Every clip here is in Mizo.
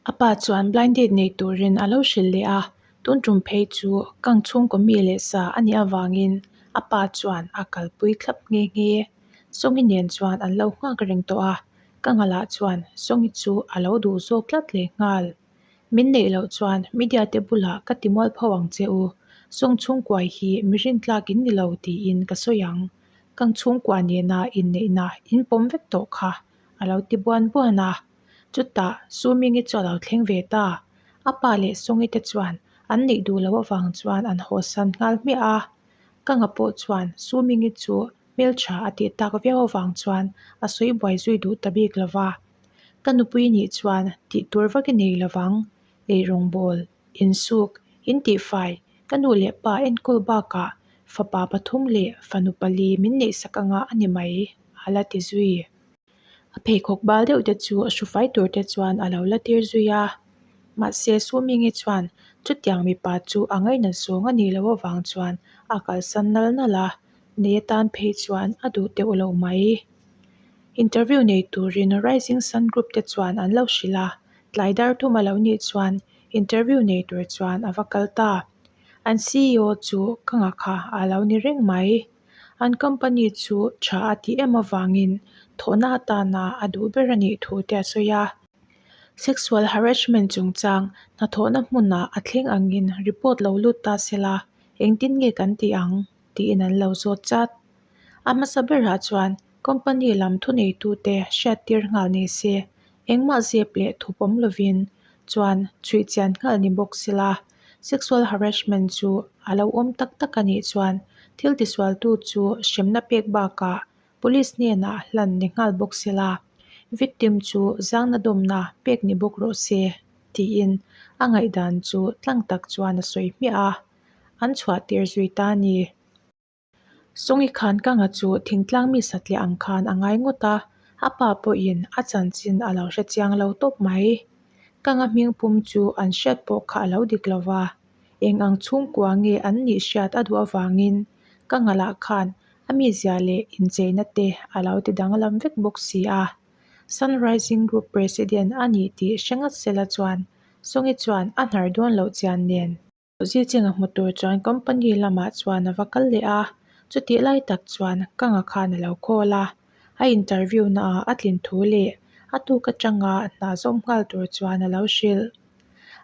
A pa chuan blind date nei turin a lo hrilh leh a, tun tum phei chu kang chhungkaw mi leh sa a nih avangin a pa chuan a kalpui thlap nghe nghe. Sawngi nen chuan an lo nghak reng tawh a, ka ngalah chuan Sawngi chu a lo duh zawk tlat leh nghal. Min neih loh chuan media te bulah ka ti mualpho ang che u, Sawng chhungkuai hi mi rintlak in ni lo tiin ka sawi ang. Kang chhungkua nena inneihna in pawm vek tawh kha a lo ti buan buan a. Chutah Sumingi chu a lo thleng ve ta. A pa leh Sawngi te chuan an neih duh loh avang chuan an hawsan nghal hmiah a. Kanga pawh chuan Sumingi chu hmeltha a tih tak viau avang chuan a sawi buai zui duh ta bik lo va. Ka nupui nih chuan tih tur vak i nei lo vang, eirawngbawl, insuk, intihfai, ka nu leh pa enkawl bakah fapa pathum leh fanu pali min neihsak anga a ni mai, a la ti zui. A pheikhawk bal deuh te chu a hrufai tur te chuan a lo la tir zui a, mahse Sumingi chuan chutiang mipa chu a ngainat zawng a nih loh avang chuan a kalsan nal nal a, nei atan phei chuan a duh teuh lo mai. Interview nei turin Rising Sun Group te chuan an lo hrilh a, tlai dar thum a lo nih chuan interview nei tur chuan a va kal ta. An CEO chu ka ngakha a lo ni reng mai. An company chu tha a tih em avangin thawhna atana a duh ber a nih thu te a sawi a. Sexual harassment chungchang hnathawhna hmunah a thleng angin report lo lut ta sela engtin nge kan tih ang tiin an lo zawt chat. A hmasa berah chuan company lam thuneitute hriattir nghal ni se, engmah zep leh thup awm lovin chuan chhuih chian nghal ni bawk sela, sexual harassment chu a lo awm tak tak a nih chuan thil tisualtu chu hremna pek bakah police hnenah hlan ni nghal bawk sela, victim chu zangna dawmna pek ni bawk rawh se tiin a ngaihdan chu tlang tak chuan a sawi hmiah a, an chhuah tir zui ta a ni. Sawngi khan ka nga chu thingtlang mi satliah ang khan a ngai ngawt a, a pa pawhin a chanchin a lo hre chiang lo tawp mai. Ka nga hming pum chu an hriat pawh kha a lo dik lo va, eng ang chhungkua nge an nih hriat a duh avangin ka nga lah khan a mizia leh incheina te a lo ti danglam vek bawk si a. Sun Rising Group President a nih tih hre ngat sela chuan Sawngi chuan a hnar dawn loh chian nen. Zicheng a hmu tur chuan company lamah chuan a va kal leh a, chutih lai tak chuan ka nga khan a lo call a, a interview na ah a tlin thu leh a tuk atanga hna zawm nghal tur chuan a lo hrilh.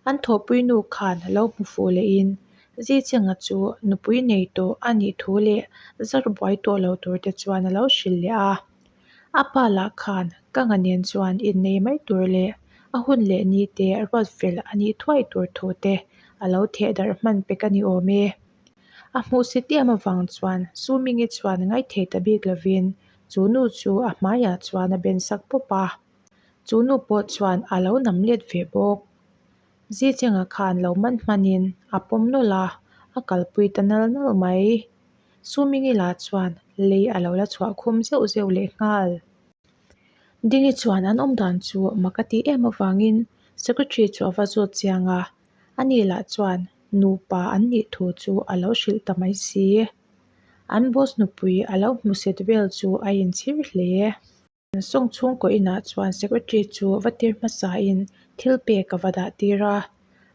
An thawhpui nu khan lo hmu fuh leh in Zicheng a chu nupui nei tawh a nih thu leh zar buai tawh lo tur te chuan a lo hrilh leh a. A pa lah khan ka nga nen chuan innei mai tur leh a hun leh ni te ruat fel a nih thuai tur thu te a lo theh darh hman pek a ni awm e. A hmuh si tiam avang chuan Sumingi chuan ngaithei ta bik lovin chu nu chu a hmaiah chuan a ben sak pawp a. Chu nu pawh chuan a lo nam let ve bawk. Zichenga khan lo man hmanin a pawm nawlh a, a kalpui ta nal nal mai. Sumingi lah chuan lei a lo la chhuah khum zeuh zeuh leh nghal. Dingi chuan an awm dan chu mak a tih em avangin secretary chu a va zawt chiang a, ani lah chuan nupa an nih thu chu a lo hrilh ta mai si. An boss nupui a lo hmu set vel chu a inchhir hle. An sawng chhungkaw inah chuan secretary chu va tir hmasain thil pek a va dah tir a,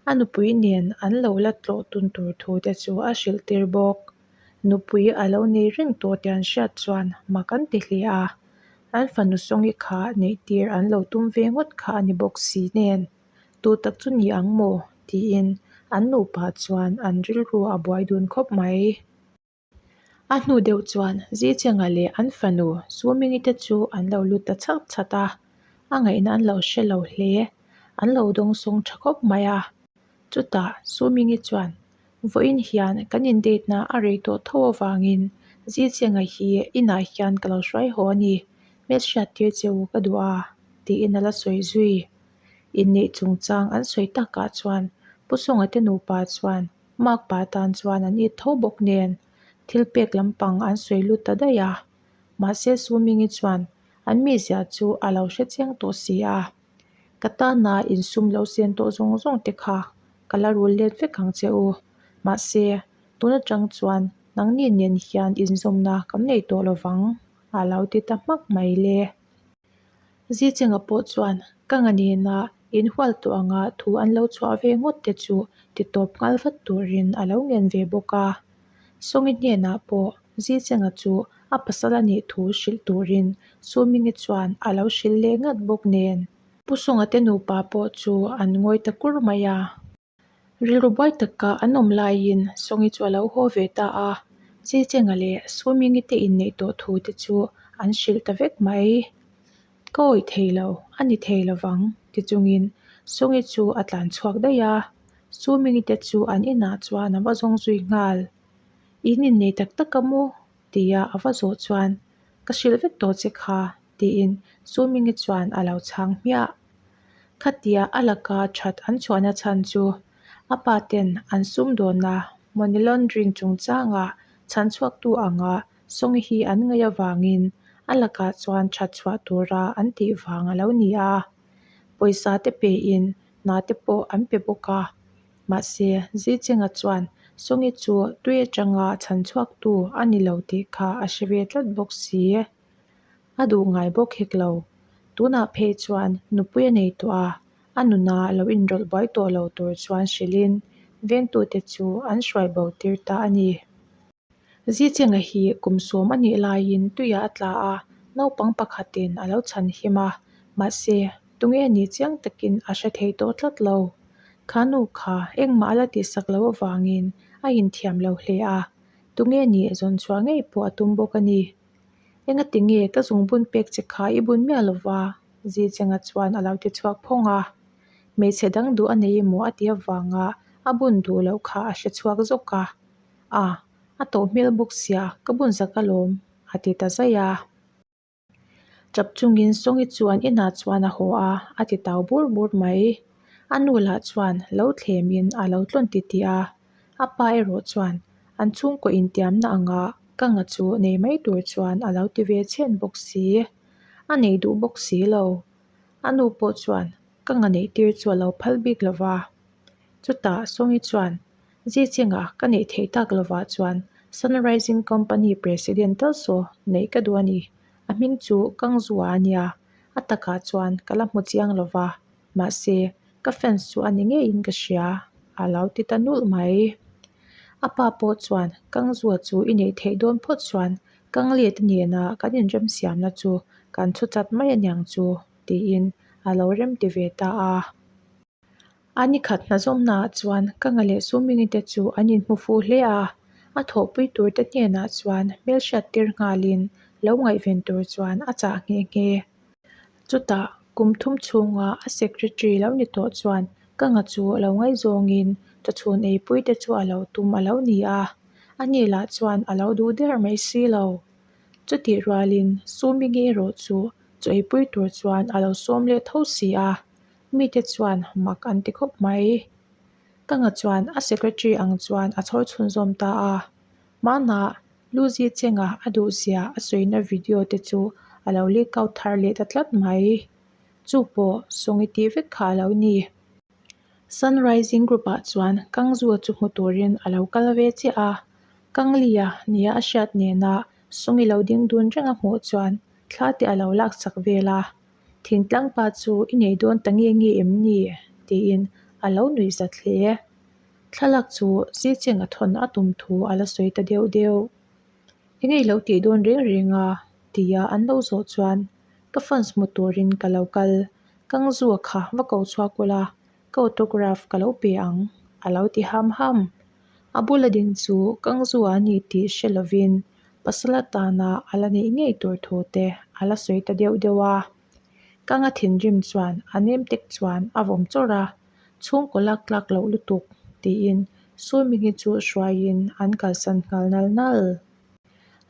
a nupui nen an lo la tlawh tun tur thu te chu a hrilh tir bawk. Nupui a lo nei reng tawh tih an hriat chuan mak an ti hle a, an fanu sawngi kha neih tir an lo tum ve ngawt kha a ni bawk si nen, tu tak chu ni ang maw? tiin an nupa chuan an rilru a buai dun khawp mai. A hnu deuh chuan Zicheng-a leh an fanu Sumingi te chu an lo lut ta chhat chhat a, a ngaihna an lo hre lo hle. An lo dawngsawng tha khawp mai a. Chutah Sumingi chuan, Vawiin hian kan indate-na a rei tawh tho avangin Zicheng-a hi inah hian ka lo hruai haw a ni, hmelhriat tir che u ka duh a, tiin a la sawi zui. Inneih chungchang an sawi takah chuan Pu Sawnga te nupa chuan Makpa tan chuan an it tho bawk nen thil pek lampang an sawi lut ta daih a, mahse Sumingi chuan an mizia chu a lo hre chiang tawh si a, Ka tana insum lo sen tawh zawng zawng te kha ka la rul let vek ang che u, mahse tun atang chuan nangni nen hian inzawmna kan nei tawh lovang a lo ti ta hmak mai le. Zichenga pawh chuan ka nga nena. Inhual tawh anga thu an lo chhuah ve ngawt te chu ti tawp nghal vat turin a lo ngen ve bawk a. Sawngi hnenah pawh Zichenga chu a pasal a nih thu hrilh turin Sumingi chuan a lo hrilh leh ngat bawk nen. Pu Sawnga te nupa pawh chu an ngawi ta kur mai a. Rilru buai taka an awm laiin Sawngi chu a lo haw ve ta a, Zichenga leh Sumingi te inneih tawh thu te chu an hrilh ta vek mai. Ka awih thei lo, a ni thei lovang ti chungin Sawngi chu a tlan chhuak daih a, Sumingi te chu an inah chuan a va zawng zui nghal. In innei tak tak a maw? tia a va zawh chuan Ka hrilh vek tawh che kha tiin Sumingi chuan a lo chhang hmiah. Khatia a laka that an chhuahna chhan chu a pa ten an sumdawnna money laundering chungchanga chhan chhuaktu anga Sawngi hi an ngaih avangin a lakah chuan that chhuah tura an tih vang a lo ni a. Pawisa te pein hna te pawh an pe bawk a. Mahse, Zichenga chuan Sawngi chu tui atanga chhan chhuaktu a ni lo tih kha a hre ve tlat bawk si. A duh ngai bawk hek lo. Tunah phei chuan nupui a nei tawh a, a nuna lo inrawlh buai tawh lo tur chuan hrilhin vengtute chu an hruai bo tir ta a ni. Zichenga hi kum sawm a nih laiin tuiah a tla a, naupang pakhatin a lo chhan him a, mahse, tunge nih chiang takin a hre thei tawh tlat lo. Kha nu kha engmah a la tihsak loh avangin a inthiam lo hle a, tunge nih zawn chhuah ngei pawh a tum bawk a ni. Engati nge ka zungbun pek che kha i bun miah lova? Zichenga chuan a lo ti chhuak phawng a. Hmeichhe dang duh a nei emaw a ti avanga a bun duh loh kha a hre chhuak zawk a. A, a tawh hmel bawk sia, ka bun zak alawm, a ti ta zaih a. Chap chungin Sawngi chuan inah chuan a haw a, a ti tau bur bur mai. A nu lah chuan lo thlemin a lo tlawn titih a, a pa erawh chuan an chhungkaw intiamna anga ka nga chu nei mai tur chuan a lo ti ve chhen bawk si. A nei duh bawk si lo. A nu pawh chuan ka nga neih tir chu a lo phal bik lo va. Chutah Sawngi chuan Zichinga ka neih theih tak lovah chuan Sun Rising Company President tal saw neih ka duh a ni. A hming chu Kangzua a nia, a takah chuan ka la hmu chiang lo va, mahse ka fans chu a ni ngeiin ka hria, a lo ti ta nulh mai. A pa pawh chuan Kangzua chu i neih theih dawn phawt chuan Kanglet nena kan inremsiamna chu kan chhu chat mai aniang chu, tiin a lo remti ve ta a. A ni khat hna zawmnaah chuan ka nga leh Sumini te chu an inhmu fuh hle a, a thawhpui tur te hnenah chuan hmelhriat tir nghalin lo ngaihven tur chuan a chah nghe nghe. Chutah kum thum chhunga a secretary lo ni tawh chuan ka nga chu lo ngaihzawngin chawchhun eipui te chu a lo tum a lo ni a, ani lah chuan a lo duh der mai si lo. Chutih rualin Sumini erawh chu chaw eipui tur chuan a lo sawm leh tho si a. Mite chuan mak an ti khawp mai. Ka nga chuan a secretary ang chuan a chhawr chhunzawm ta a. Hmanah Luzi Chenga a duhzia a sawina video te chu a lo leak out thar leh ta tlat mai. Chu pawh Sawngi tih vek kha a lo ni. Sun Rising Group ah chuan Kangzua chu hmu turin a lo kal ve chiah a. Kanglia nia a hriat nena Sawngi lo ding dun reng a hmuh chuan thla te a lo lak chak vel a. Thingtlang pa chu i nei dawn ta nge nge em ni? tiin a lo nuih zat hle. Thlalak chu Zicheng a thawn a tum thu a la sawi ta deuh deuh. Enge i lo tih dawn reng reng a? tia an lo zawh chuan ka fans hmu turin ka lo kal. Kangzua kha va ko chhuak ula, ka autograph ka lo pe ang a lo ti ham ham. A bula ding chu Kangzua a ni tih hre lovin Pasal atana a la neih ngei tur thu te a la sawi ta deuh deuh a. Kanga thinrim chuan a nem tek chuan a vawm chawrh a, chhungkaw lak tlak loh lutuk tiin Sumingi chu hruaiin an kalsan nghal nal nal.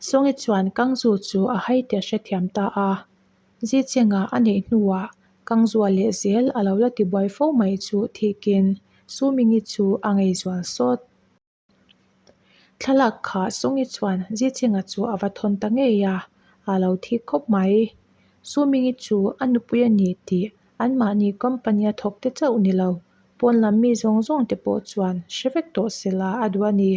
Sawngi chuan Kangzu chu a hai tih a hrethiam ta a, Zichenga a neih hnuah Kangzua leh zel a lo la tibuai fo mai chu thikin Sumingi chu a ngei zual sawt. Thlalak kha Sawngi chuan Zichinga chu a va thawn ta ngei a, a lo thi khawp mai. Sumingi chu a nupui a ni tih anmahni company a thawk te chauh ni lo, pawn lam mi zawng zawng te pawh chuan hre vek tawh sela a duh a ni.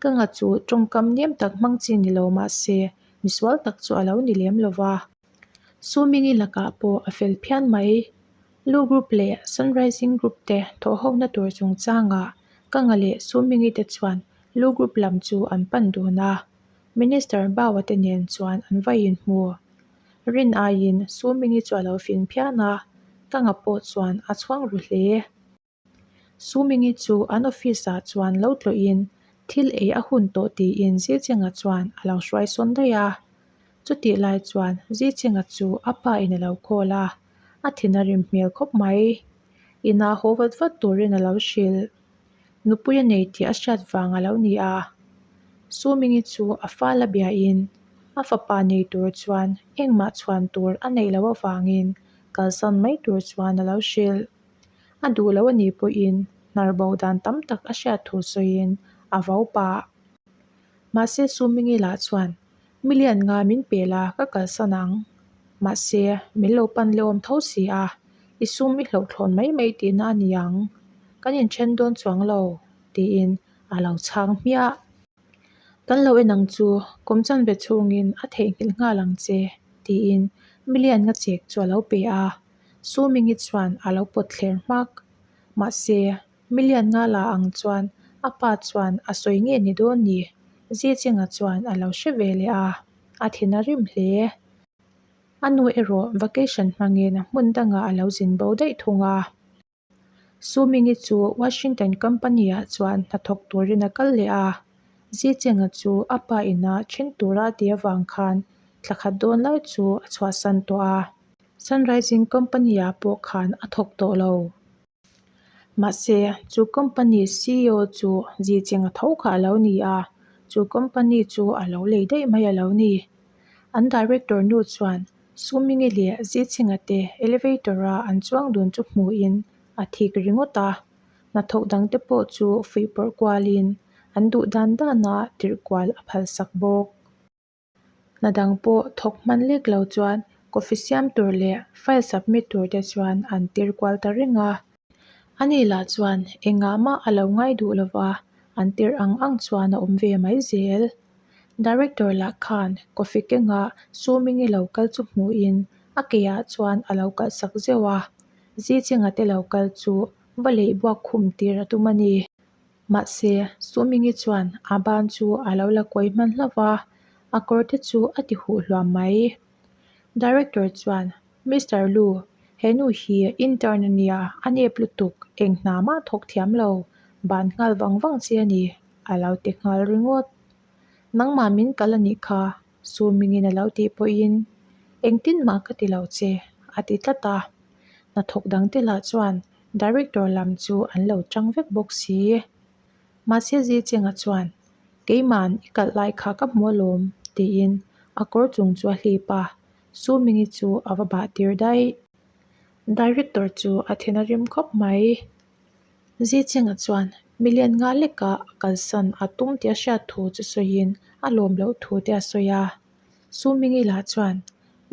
Ka nga chu tawngkam nem tak hmang chi ni lo mah se misual tak chu a lo ni lem lo va. Sumingi lakah pawh a fel phian mai. Lu Group leh Sunrising Group te thawhhona tur chungchangah Kanga leh Sumingi te chuan Lu Group lam chu an pan dun a, Minister Bawa te nen chuan an va inhmu. Rin aiin Sumingi chu a lo fin phian a, Kanga pawh chuan a chhuang ru hle. Sumingi chu an office ah chuan lo tlawhin thil ei a hun tawh tiin Zichenga chuan a lo hruai sawn daih a. Chutih lai chuan Zichenga chu a pa in a lo call a, a thin a rim hmel khawp mai. Inah haw vat vat turin a lo hrilh. Nupui a nei tih a hriat vang a lo ni a. Sumingi chu a fal a biahin a fapa nei tur chuan engmah chhuan tur a neih loh avangin kalsan mai tur chuan a lo hrilh. A duh lo a nih pawhin hnar bo dan tam tak a hriat thu sawiin a vo pah. Mahse Sumingi lah chuan million nga min pe la ka kalsan ang. Mahse min lo pan leh awm tho si a, i sum i hlauhthlawn mai mai tihna a ni ang. Kan inthen dawn chuang lo tiin a lo chhang hmiah. Kan lo en ang chu kum chanve chhungin a theihnghilh nghal ang che tiin million nga chek chu a lo pe a. Sumingi chuan a lo pawt thler hmak. Mahse, million nga la ang chuan a pa chuan a sawi nge ni dawn ni? Zichinga chuan a lo hre ve leh a, a thin a rim hle. A nu erawh vacation hmangin hmun dangah a lo zin bo daih thung a. Sumingi chu Washington Company ah chuan hnathawk turin a kal leh a, Zichenga chu a pa ina then tura a tih avang khan thla khat dawn lai chu a chhuahsan tawh a, Sunrising Company ah pawh khan a thawk tawh lo. Mahse, chu company CEO chu Zichenga tho kha a lo ni a, chu company chu a lo lei daih mai a lo ni. An director nu chuan Sumingi leh Zichhinga te elevator a an chuang dun chu hmuhin a thik ringawt a, hnathawk dangte pawh chu fuihpawrh kualin an duh dan dana tirh kual a phalsak bawk. Hna dang pawh thawk hman lek lo chuan coffee siam tur leh file submit tur te chuan an tir kual ta reng a. Ani lah chuan engah mah a lo ngai duh lova, an tirh ang ang chuan a awm ve mai zel. Director lah khan coffee kengah Sumingi lo kal chu hmuhin a keah chuan a lo kalhsak zeuh a, Zichinga te lo kal chu va leih buak khum tir a tum a ni. Mahse, Sumingi chuan a ban chu a lo la kawi hman hlauh va, a kawr te chu a ti huh hluam mai. Director chuan, Mister Lu, he nu hi intern a nia, a nep lutuk, eng hna mah thawk thiam lo, ban nghal vang vang che a ni. A lo ti nghal ringawt. Nangmah min kal a nih kha, Sumingin a lo tih pawhin, Engtin mah ka ti lo che, a ti tlat a. Hnathawk dangte lah chuan Director lam chu an lo chang vek bawk si. Mahse Zichenga chuan, Keima'n i kalh lai kha ka hmu alawm, tiin a kawr chung chu a hlip a, Sumingi chu a va bah tir daih. Director chu a thin a rim khawp mai. Zichinga chuan million nga leka kalsan a tum tih a hriat thu chu sawiin a lawm loh thu te a sawi a. Sumingi lah chuan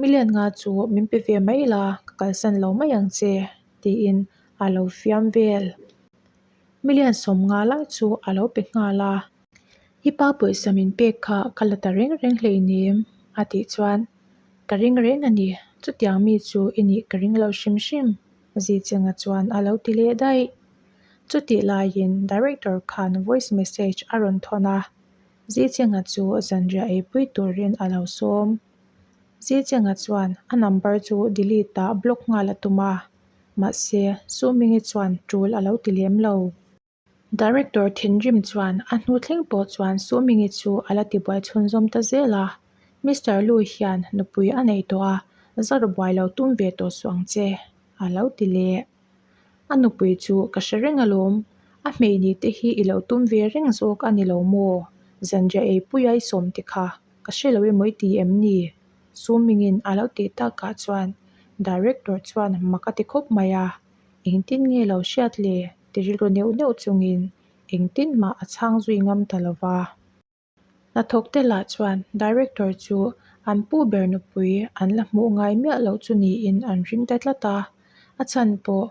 million nga chu min pe ve mai la ka kalsan lo mai ang che tiin a lo fiam vel. Million 50 lai chu a lo pe nghal a. I pa pawisa min pek kha ka la ta reng reng hleinem a tih chuan ka ring reng a ni chutiang mi chu i nih ka ring lo hrim hrim. Zichenga chuan a lo ti leh daih. Chutih laiin Director khan voice message a rawn thawn a, Zichenga chu zanriah eipui turin a lo sawm. Zichenga chuan a number chu delete ah block nghal a tum a, mahse Sumingi chuan tul a lo ti lem lo. Director thinrim chuan a hnu thleng pawh chuan Sumingi chu a la tibuai chhunzawm ta zel a, Mister Lu hian nupui a nei tawh a, zar buai lo tum ve tawh suh ang che, a lo ti leh. A nupui chu ka hre reng alawm, a hmeini te hi i lo tum ve reng zawk a ni lo maw? Zanriah eipuia i sawm te kha ka hre lo emaw i ti em ni? Sumingin a lo tih takah chuan Director chuan mak a ti khawp mai a. Engtin nge lo hriat le? ti rilru neuh neuh chungin engtin mah a chhang zui ngam ta lo va. Hnathawkte lah chuan Director chu an pu ber nupui an la hmuh ngai miah loh chu niin an ring ta tlat a. A chhan pawh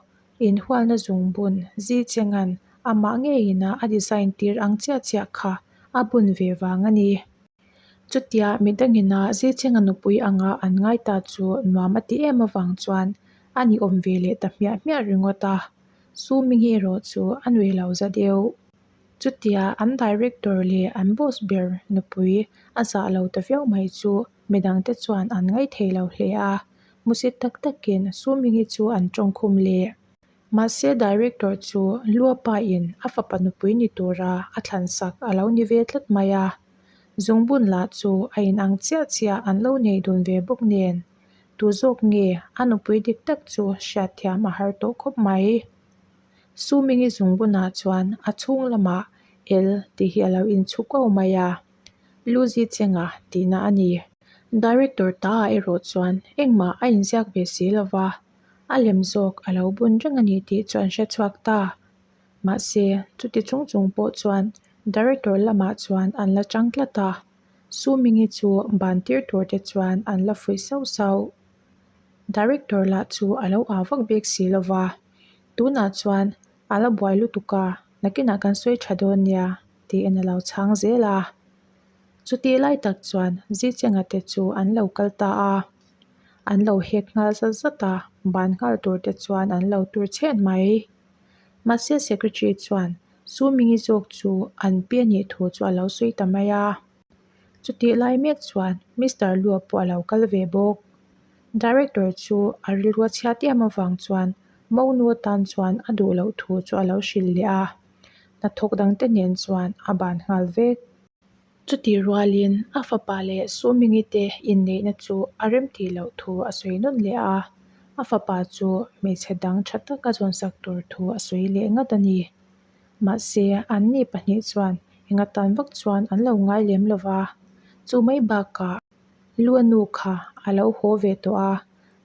inhualna zungbun Zi Chenga'n amah ngeiin a design tir ang chiah chiah kha a bun ve vang a ni. Chutia midangina Zi Chenga nupui anga an ngai ta chu nuam a ti em avang chuan. A ni awm ve leh ta hmiah hmiah ringawt a, Suming erawh chu a nui lo za deuh. Chutia an director leh an boss ber nupui a zah lo ta viau mai chu midangte chuan an ngaithei lo hle a, musit tak takin Sumingi chu an tawngkhum leh. Mahse director chu Luapa in a fapa nupui ni tura a thlan sak a lo ni ve tlat mai a, zungbun lah chu a inang chiah chiah an lo nei dun ve bawk nen, tu zawk nge a nupui dik tak chu hriatthiam a har tawh khawp mai. Sumingi zungbunah chuan a chhung lamah L tih hi a lo inchhu ko mai a, Luzi Chenga tihna a ni. Director ta ah erawh chuan engmah a inziak ve si lova, a lem zawk a lo bun reng a ni tih chu an hre chhuak ta. Mahse, chuti chung chung pawh chuan Director lamah chuan an la chang tlat a, Sumingi chu ban tir tur te chuan an la fuih sauh sauh. Director lah chu a lo au vak bik si lova, tunah chuan a la buai lutuk a, nakinah kan sawi tha dawn nia tiin a lo chhang zel a. Chutih lai tak chuan Zichenga te chu an lo kal ta a, an lo hek nghal zat zat a, ban nghal tur te chuan an lo tur chhen mai. Mahse secretary chuan Sumingi zawk chu an pi a nih thu chu a lo sawi ta mai a. Chutih lai mek chuan Mister Lua pawh a lo kal ve bawk. Director chu a rilru a chhiat em avang chuan Monu atan chuan a duh loh thu chu a lo hrilh leh a, hnathawk dangte nen chuan a ban nghal vek. Chutih rualin a fapa leh Sumingi te inneihna chu a remtih loh thu a sawi nawn leh a, a fapa chu hmeichhe dang tha tak a zawnsak tur thu a sawi leh ngat a ni. Mahse, anni pahnih chuan enga tan vak chuan an lo ngai lem lo va, chu mai bakah Luanu kha a lo haw ve tawh a,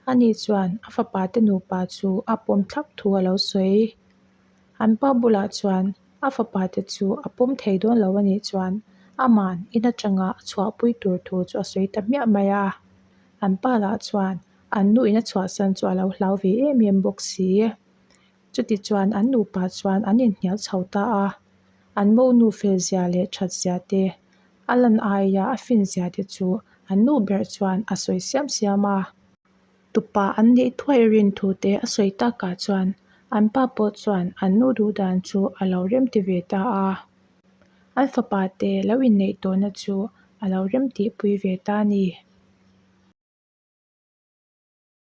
ani chuan a fapa te nupa chu a pawm thlap thu a lo sawi. An pa bulah chuan a fapa te chu a pawm thei dawn lo a nih chuan aman in atanga a chhuahpui tur thu chu a sawi ta hmiah mai a. An pa lah chuan an nu in a chhuahsan chu a lo hlau ve em em bawk si. Chutichuan an nupa chuan an inhnial chho ta a, an monu fel zia leh that zia te, a lan aia a fin zia te chu an nu ber chuan a sawi siam siam a. Tupa an neih thuai rin thu te a sawi takah chuan an pa pawh chuan an nu duh dan chu a lo remti ve ta a. An fapa te lo inneih tawhna chu a lo remtihpui ve ta a ni.